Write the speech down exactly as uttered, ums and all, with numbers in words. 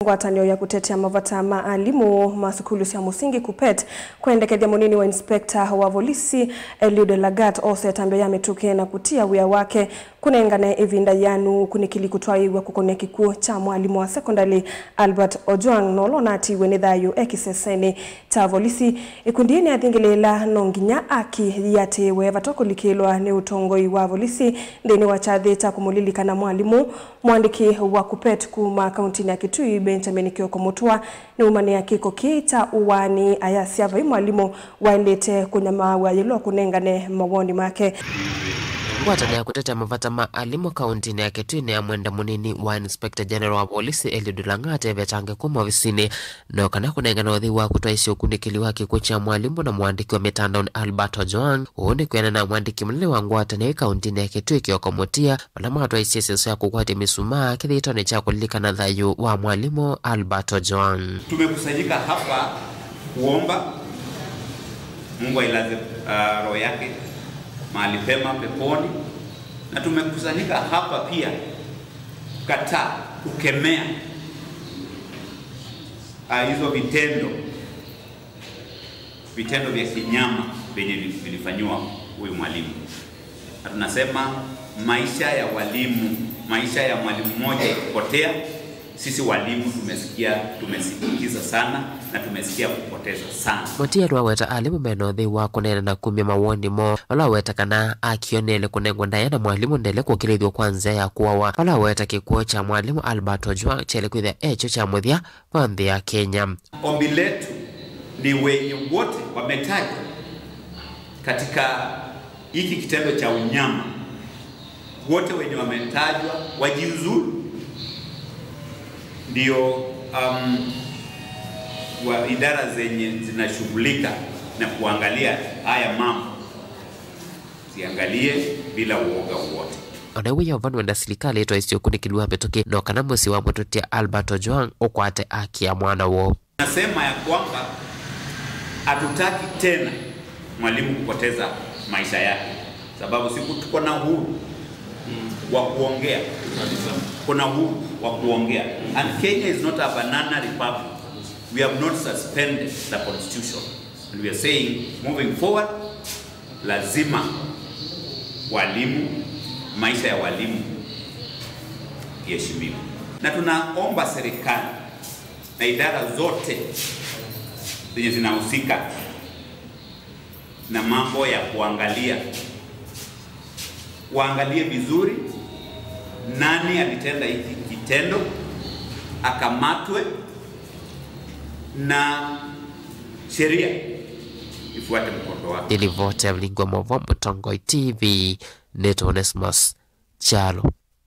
Ngwatanĩo ya kũtetea mavata ma alimũ ma sukulu sya mũsingi, KUPPET, kwendekethya mũnini wa inspector wa volisi Eliud Lagat ose ĩtambya ya mĩtũkĩ na kũtia wĩa wake kũnengane ĩvinda yĩanu ũkunĩkĩli kũtwaĩĩw'a kũkonea kĩkw'ũ kya mwalimũ wa sekondalĩ Albert Ojwang, na ũla ũnatiiwe nĩ thayũ e kĩsesenĩ kya volisi. Ĩkundi yĩĩ nĩyathingĩlĩĩla no nginya aki yĩatĩĩwe vate kũlikĩlwa nĩ ũtongoi wa volisi nthĩnĩ wa kyathĩ kya kũmũlilikana mwalimũ. Mũandĩki wa KUPPET kuma kauntinĩ ya Kitui, Benjamin Kioko Mũtua, nĩwumanĩa kĩko kĩĩ kya ũaani, ayasya vai mwalimũ waĩlĩte kũnyamaaw'a yĩla ũkũnengane mawoni make. Ngwatanĩo ya kũtetea mavata ma alimũ kauntinĩ ya Kitui nĩyamwenda mũnini wa Inspector General wa volisi Eliud Lagat evetange kuma ovisinĩ, no kana kũnengana ũthei wa kũtwaĩsya ũkunĩkĩli wa kĩkw'ũ kya mwalimũ na mũandĩki wa mĩtandaonĩ Albert Ojwang. Ũũ nĩ kwĩanana na mwandĩki mũnene wa ngwatanĩo ĩ kauntinĩ ya Kitui Kioko Mũtia, vala matwaisye ĩseso ya kũkwatya mĩsumaa kĩthĩtonĩ kya kũlilikana thayũ wa mwalimũ Albert Ojwang. Tumekusanyika hapa kuomba Mungu ailaze, ah, roho yake mahali pema peponi, na tumekusanyika hapa pia kukataa, kukemea, ah, hizo vitendo vitendo vya kinyama vyenye vi-, vilifanyiwa huyu mwalimu. Na tunasema maisha ya walimu, maisha ya mwalimu mmoja ikipotea, sisi walimu tumesikia, tumesikiza sana na tumesikia kupoteza sana. Mũtia nĩwaweta alimũ mena ũthei wa kũneena na kumya mawoni moo, vala waweta kana akĩonele kũnengwa ndaĩa na mwalimũ ndele kũkĩlĩthw'a kwa nzĩa ya kũawa, vala waweta kĩkw'ũ kya mwalimũ Albert Ojwang kyaĩle kwĩthĩa ekyo kya mũthya kwa nthĩ ya Kenya. Ombi letu ni wenye wote wametajwa katika hiki kitendo cha unyama, wote wenye wametajwa wajiuzulu, ndio, um, wa idara zenye zinashughulika na kuangalia haya mambo ziangalie bila uoga wowote. Ona wĩyova nĩwenda silikalĩ ĩtwaĩsye ũkunĩkĩli wa mĩtũkĩ, no kana mũsyĩ wa mũtũtia Albert Ojwang ũkwate aki ya mwana woo. Nasema ya kwamba hatutaki tena mwalimu kupoteza maisha yake, sababu siku tuko na uhuru wa kuongea, kuna uhuru wa kuongea. And Kenya is not a banana republic. We have not suspended the constitution. And we are saying, moving forward, lazima walimu, maisha ya walimu iheshimiwe. Na tunaomba serikali na idara zote zenye zinahusika na mambo ya kuangalia, waangalie vizuri nani alitenda hiki kitendo, akamatwe na sheria ifuate mkondo wake. Nĩ livoti ya Vilingi wa Mauvoo, Mũtongoi T V, nĩtwa Onesmus Kyalo.